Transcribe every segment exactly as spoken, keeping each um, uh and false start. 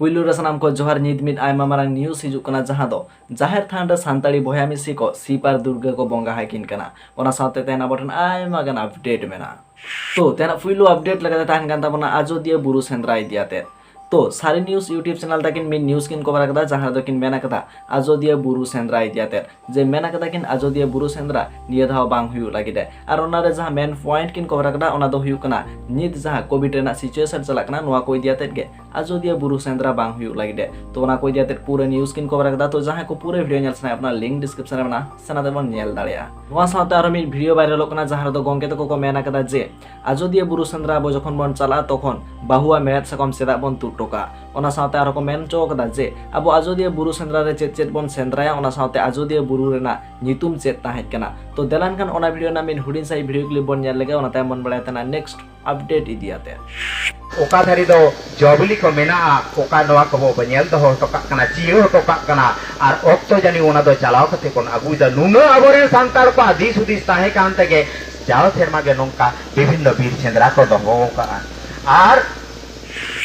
ᱯᱩᱭᱞᱩ ᱨᱮ ᱥᱟᱱᱟᱢ ᱠᱚ ᱡᱚᱦᱟᱨ᱾ ᱧᱤᱫ ᱢᱤᱫ ᱟᱭᱢᱟ ᱢᱟᱨᱟᱝ news ᱦᱤᱡᱩᱜ ᱠᱟᱱᱟ, ᱡᱟᱦᱟᱸ ᱫᱚ ᱡᱟᱦᱮᱨ ᱛᱷᱟᱱ ᱨᱮ ᱥᱟᱱᱛᱟᱲᱤ ᱵᱚᱭᱦᱟ ᱢᱤᱥᱤ ᱠᱚ ᱥᱤᱵ ᱟᱨ ᱫᱩᱨᱜᱟᱹ ᱠᱚ ᱵᱚᱸᱜᱟ ᱟᱹᱠᱤᱱ ᱠᱟᱱᱟ᱾ ᱚᱱᱟ ᱥᱟᱶᱛᱮ ᱛᱮᱦᱮᱧ ᱟᱵᱚ ᱴᱷᱮᱱ ᱟᱭᱢᱟ ᱜᱟᱱ update ᱢᱮᱱᱟᱜᱼᱟ᱾ ᱛᱚ, ᱛᱮᱦᱮᱧᱟᱜ ᱯᱩᱭᱞᱩ update ᱞᱮᱠᱟᱛᱮ ᱛᱟᱦᱮᱱ ᱠᱟᱱ ᱛᱟᱵᱚᱱᱟ ᱟᱡᱚᱫᱤᱭᱟᱹ ᱵᱩᱨᱩ ᱥᱮᱸᱫᱽᱨᱟ ᱤᱫᱤ ᱟᱛᱮ᱾ ᱛᱚ, ᱥᱟᱹᱨᱤ news YouTube channel ᱛᱟᱹᱠᱤᱱ ᱢᱤᱫ news ᱠᱤᱱ cover ᱟᱠᱟᱫᱟ, ᱡᱟᱦᱟᱸ ᱨᱮᱫᱚ ᱠᱤᱱ ᱢᱮᱱ ᱟᱠᱟᱫᱟ ᱟᱡᱚᱫᱤᱭᱟᱹ ᱵᱩᱨᱩ ᱥᱮᱸᱫᱽᱨᱟ ᱤᱫᱤ ᱟᱛᱮ, ᱡᱮ ᱢᱮᱱ ᱟᱠᱟᱫᱟ ᱠᱤᱱ ᱟᱡᱚᱫᱤᱭᱟᱹ ᱵᱩᱨᱩ ᱥᱮᱸᱫᱽᱨᱟ ᱱᱤᱭᱟᱹ ᱫᱷᱟᱣ ᱵᱟᱝ ᱦᱩᱭᱩᱜ ᱞᱟᱹᱜᱤᱫ ᱮ᱾ ᱟᱨ ᱚᱱᱟ ᱨᱮ ᱡᱟᱦᱟᱸ main point ᱠᱤᱱ cover ᱟᱠᱟᱫᱟ, ᱚᱱᱟ ᱫᱚ ᱦᱩᱭᱩᱜ ᱠᱟᱱᱟ ᱱᱤᱛ ᱡᱟᱦᱟᱸ COVID ᱨᱮᱱᱟᱜ situation ᱪᱟᱞᱟᱜ ᱠᱟᱱᱟ, ᱱᱚᱣᱟ ᱠᱚ ᱤᱫᱤ ᱟᱛᱮ ᱜᱮ ᱟᱡᱚᱫᱤᱭᱟᱹ ᱵᱩᱨᱩ ᱥᱮᱸᱫᱽᱨᱟ ᱵᱟᱝ ᱦᱩᱭᱩᱜ ᱞᱟᱹᱜᱤᱫ ᱮ᱾ ᱛᱚ, ᱚᱱᱟ ᱠᱚ ᱤᱫᱤ ᱟᱛᱮ ᱯᱩᱨᱟᱹ news ᱠᱤᱱ cover ᱟᱠᱟᱫᱟ᱾ ᱛᱚ, ᱡᱟᱦᱟᱸᱭ ᱠᱚ ᱯᱩᱨᱟᱹ video ᱧᱮᱞ ᱥᱟᱱᱟᱭᱮᱫ ᱵᱚᱱᱟ, link description ᱨᱮ ᱢᱮᱱᱟᱜᱼᱟ, ᱥᱮᱱᱟ ᱛᱮᱵᱚᱱ ᱧᱮᱞ ᱫᱟᱲᱮᱭᱟᱜᱼᱟ᱾ ᱱᱚᱣᱟ ᱥᱟᱶᱛᱮ ᱟᱨᱦᱚᱸ ᱢᱤᱫ video viralᱚᱜ ᱠᱟᱱᱟ, ᱡᱟᱦᱟᱸ ᱨᱮᱫᱚ ᱜᱚᱝᱠᱮ ᱛᱟᱠᱚ ᱠᱚ ᱢᱮᱱ ᱟᱠᱟᱫᱟ ᱡᱮ ᱟᱡᱚᱫᱤᱭᱟᱹ ᱵᱩᱨᱩ ᱥᱮᱸᱫᱽᱨᱟ ᱟᱵᱚ ᱡᱚᱠᱷᱚᱱ ᱵᱚᱱ ᱪᱟᱞᱟᱜᱼᱟ, ᱛᱚᱠᱷᱚᱱ ᱵᱟᱹᱦᱩᱣᱟᱜ ᱢᱮᱲᱦᱮᱫ ᱥᱟᱠᱚᱢ ᱪᱮᱫᱟᱜ ᱵᱚᱱ ᱛᱩᱫ ᱦᱚᱴᱚ ᱠᱟᱜᱼᱟ? ᱚᱱᱟ ᱥᱟᱶᱛᱮ ᱟᱨᱦᱚᱸ ᱠᱚ ᱢᱮᱱ ᱦᱚᱪᱚ ᱟᱠᱟᱫᱟ ᱡᱮ ᱟᱵᱚ ᱟᱡᱚᱫᱤᱭᱟᱹ ᱵᱩᱨᱩ ᱥᱮᱸᱫᱽᱨᱟ ᱨᱮ ᱪᱮᱫ ᱪᱮᱫ ᱵᱚᱱ ᱥᱮᱸᱫᱽᱨᱟᱭᱟ, ᱚᱱᱟ ᱥᱟᱶᱛᱮ ᱟᱡᱚᱫᱤᱭᱟᱹ ᱵᱩᱨᱩ ᱨᱮᱱᱟᱜ ᱧᱩᱛᱩᱢ ᱪᱮᱫ ᱛᱟᱦᱮᱸ ᱠᱟᱱᱟ? ᱛᱚ, ᱫᱮᱞᱟ ᱮᱱᱠᱷᱟᱱ ᱚᱱᱟ video ᱨᱮᱱᱟᱜ ᱢᱤᱫ ᱦᱩᱰᱤᱧ ᱥᱟᱺᱦᱤᱡ video clip ᱵᱚᱱ ᱧᱮᱞ ᱞᱮᱜᱮ, ᱚᱱᱟ ᱛᱟᱭᱚᱢ ᱵᱚᱱ ᱵᱟᱲᱟᱭ ᱛᱟᱦᱮᱱᱟ next update ᱤᱫᱤ ᱟᱛᱮ᱾ ᱚᱠᱟ ᱫᱷᱟᱨᱮ ᱫᱚ ᱡᱚ ᱵᱤᱞᱤ ᱠᱚ ᱢᱮᱱᱟᱜᱼᱟ, ᱚᱠᱟ ᱱᱚᱣᱟ ᱠᱚᱵᱚ ᱧᱮᱞ ᱫᱚᱦᱚ ᱦᱚᱴᱚ ᱠᱟᱜ ᱠᱟᱱᱟ, ᱪᱤᱭᱟᱹ ᱦᱚᱴᱚ ᱠᱟᱜ ᱠᱟᱱᱟ, ᱟᱨ ᱚᱠᱛᱚ ᱡᱟᱹᱱᱤᱡ ᱚᱱᱟ ᱫᱚ ᱪᱟᱞᱟᱣ ᱠᱟᱛᱮ ᱵᱚᱱ ᱟᱹᱜᱩᱭᱮᱫᱟ᱾ ᱱᱩᱱᱟᱹᱜ ᱟᱵᱚᱨᱮᱱ ᱥᱟᱱᱛᱟᱲ ᱠᱚᱣᱟᱜ ᱫᱤᱥ ᱦᱩᱫᱤᱥ ᱛᱟᱦᱮᱸ ᱠᱟᱱ ᱛᱮᱜᱮ ᱡᱟᱣ ᱥᱮᱨᱢᱟ ᱜᱮ ᱱᱚᱝᱠᱟ ᱵᱤᱵᱷᱤᱱᱱᱚ ᱵᱤᱨ ᱥᱮᱸᱫᱽᱨᱟ ᱠᱚ ᱫᱚᱦᱚ ᱟᱠᱟᱫᱼᱟ᱾ ᱟᱨ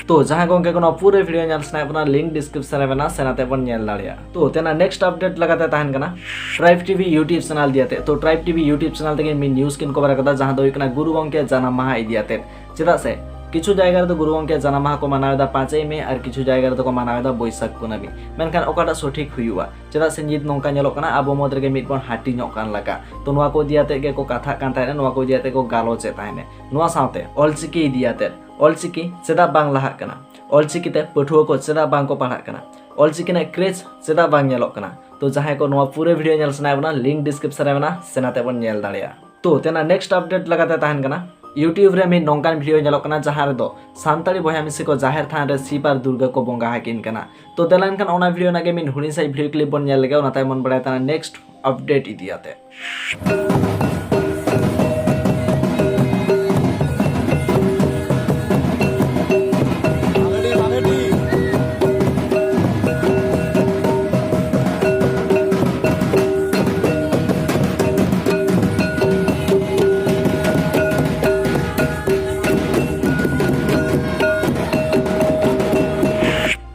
ᱛᱚ, ᱡᱟᱦᱟᱸᱭ ᱜᱚᱝᱠᱮ ᱠᱚ ᱱᱚᱣᱟ ᱯᱩᱨᱟᱹ video ᱧᱮᱞ ᱥᱟᱱᱟᱭᱮᱫ ᱵᱚᱱᱟ, link description ᱨᱮ ᱢᱮᱱᱟᱜᱼᱟ, ᱥᱮᱱ ᱟᱛᱮ ᱵᱚᱱ ᱧᱮᱞ ᱫᱟᱲᱮᱭᱟᱜᱼᱟ᱾ ᱛᱚ, ᱛᱮᱱᱟᱜ next update ᱞᱮᱠᱟᱛᱮ ᱛᱟᱦᱮᱱ ᱠᱟᱱᱟ Tribe TV YouTube channel ᱤᱫᱤ ᱟᱛᱮ᱾ ᱛᱚ, Tribe TV YouTube channel ᱛᱮᱜᱮ ᱢᱤᱫ news ᱠᱤᱱ cover ᱟᱠᱟᱫᱟ, ᱡᱟᱦᱟᱸ ᱫᱚ ᱦᱩᱭᱩᱜ ᱠᱟᱱᱟ ᱜᱩᱨᱩ ᱜᱚᱝᱠᱮ ᱡᱟᱱᱟᱢ ᱢᱟᱦᱟ ᱤᱫᱤ ᱟᱛᱮ᱾ ᱪᱮᱫᱟᱜ ᱥᱮ ᱠᱤᱪᱷᱩ ᱡᱟᱭᱜᱟ ᱨᱮᱫᱚ ᱜᱩᱨᱩ ᱜᱚᱝᱠᱮ ᱡᱟᱱᱟᱢ ᱢᱟᱦᱟ ᱠᱚ ᱢᱟᱱᱟᱣ ᱮᱫᱟ ᱯᱟᱸᱪᱮᱭ ᱢᱮ, ᱟᱨ ᱠᱤᱪᱷᱩ ᱡᱟᱭᱜᱟ ᱨᱮᱫᱚ ᱠᱚ ᱢᱟᱱᱟᱣ ᱮᱫᱟ ᱵᱳᱭᱥᱟᱠᱷ ᱠᱩᱱᱟᱹᱢᱤ᱾ ᱢᱮᱱᱠᱷᱟᱱ ᱚᱠᱟᱴᱟᱜ ᱥᱚᱴᱷᱤᱠ ᱦᱩᱭᱩᱜᱼᱟ? ᱪᱮᱫᱟᱜ ᱥᱮ ᱱᱤᱛ ᱱᱚᱝᱠᱟ ᱧᱮᱞᱚᱜ ᱠᱟᱱᱟ, ᱟᱵᱚ ᱢᱩᱫᱽ ᱨᱮᱜᱮ ᱢᱤᱫ ᱵᱚᱱ ᱦᱟᱹᱴᱤᱧᱚᱜ ᱠᱟᱱ ᱞᱮᱠᱟ᱾ ᱛᱚ, ᱱᱚᱣᱟ ᱠᱚ ᱤᱫᱤ ᱟᱛᱮ ᱜᱮ ᱠᱚ ᱠᱟᱛᱷᱟᱜ ᱠᱟᱱ ᱛᱟᱦᱮᱸᱱᱟ, ᱱᱚᱣᱟ ᱠᱚ ᱤᱫᱤ ᱟᱛᱮ ᱠᱚ ᱜᱟᱞᱚᱪᱮᱫ ᱛᱟᱦᱮᱸᱱᱟ᱾ ᱱᱚᱣᱟ ᱥᱟᱶᱛᱮ ᱚᱞᱪᱤᱠᱤ ᱤᱫᱤ ᱟᱛᱮ, ᱚᱞᱪᱤᱠᱤ ᱪᱮᱫᱟᱜ ᱵᱟᱝ ᱞᱟᱦᱟᱜ ᱠᱟᱱᱟ? ᱚᱞᱪᱤᱠᱤ ᱛᱮ ᱯᱟᱹᱴᱷᱩᱣᱟᱹ ᱠᱚ ᱪᱮᱫᱟᱜ ᱵᱟᱝ ᱠᱚ ᱯᱟᱲᱦᱟᱜ ᱠᱟᱱᱟ? ᱚᱞᱪᱤᱠᱤ ᱨᱮᱱᱟᱜ craze ᱪᱮᱫᱟᱜ ᱵᱟᱝ ᱧᱮᱞᱚᱜ ᱠᱟᱱᱟ? ᱛᱚ, ᱡᱟᱦᱟᱸᱭ ᱠᱚ ᱱᱚᱣᱟ ᱯᱩᱨᱟᱹ video ᱧᱮᱞ ᱥᱟᱱᱟᱭᱮᱫ ᱵᱚᱱᱟ, link description ᱨᱮ ᱢᱮᱱᱟᱜᱼᱟ, ᱥᱮᱱ ᱟᱛᱮ ᱵᱚᱱ ᱧᱮᱞ ᱫᱟᱲᱮᱭᱟᱜᱼᱟ᱾ ᱛᱚ, ᱛᱮᱱᱟᱜ next update ᱞᱮᱠᱟᱛᱮ ᱛᱟᱦᱮᱱ ᱠᱟᱱᱟ, YouTube ᱨᱮ ᱢᱤᱫ ᱱᱚᱝᱠᱟᱱ video ᱧᱮᱞᱚᱜ ᱠᱟᱱᱟ, ᱡᱟᱦᱟᱸ ᱨᱮᱫᱚ ᱥᱟᱱᱛᱟᱲᱤ ᱵᱚᱭᱦᱟ ᱢᱤᱥᱤ ᱠᱚ ᱡᱟᱦᱮᱨ ᱛᱷᱟᱱ ᱨᱮ ᱥᱤᱵ ᱟᱨ ᱫᱩᱨᱜᱟᱹ ᱠᱚ ᱵᱚᱸᱜᱟ ᱟᱹᱠᱤᱱ ᱠᱟᱱᱟ᱾ ᱛᱚ, ᱫᱮᱞᱟ ᱮᱱᱠᱷᱟᱱ ᱚᱱᱟ video ᱨᱮᱱᱟᱜ ᱜᱮ ᱢᱤᱫ ᱦᱩᱰᱤᱧ ᱥᱟᱺᱦᱤᱡ video clip ᱵᱚᱱ ᱧᱮᱞ ᱞᱮᱜᱮ, ᱚᱱᱟ ᱛᱟᱭᱚᱢ ᱵᱚᱱ ᱵᱟᱲᱟᱭ ᱛᱟᱦᱮᱱᱟ next update ᱤᱫᱤ ᱟᱛᱮ᱾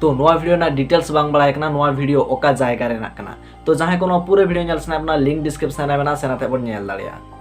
ᱛᱚ ᱱᱚᱣᱟ ᱵᱷᱤᱰᱤᱭᱳ ᱨᱮᱱᱟᱜ ᱰᱤᱴᱮᱞᱥ ᱵᱟᱝ ᱵᱟᱲᱟᱭ ᱠᱟᱱᱟ, ᱱᱚᱣᱟ ᱵᱷᱤᱰᱤᱭᱳ ᱚᱠᱟ ᱡᱟᱭᱜᱟ ᱨᱮᱱᱟᱜ ᱠᱟᱱᱟ᱾ ᱛᱚ ᱡᱟᱦᱟᱸᱭ ᱠᱚ ᱱᱚᱣᱟ ᱯᱩᱨᱟᱹ ᱵᱷᱤᱰᱤᱭᱳ ᱧᱮᱞ ᱥᱟᱱᱟᱭᱮᱫ ᱵᱚᱱᱟ, ᱞᱤᱝᱠ ᱰᱤᱥᱠᱨᱤᱯᱥᱚᱱ ᱨᱮ ᱢᱮᱱᱟᱜᱼᱟ, ᱥᱮᱱ ᱠᱟᱛᱮ ᱵᱚᱱ ᱧᱮᱞ ᱫᱟᱲᱮᱭᱟᱜᱼᱟ᱾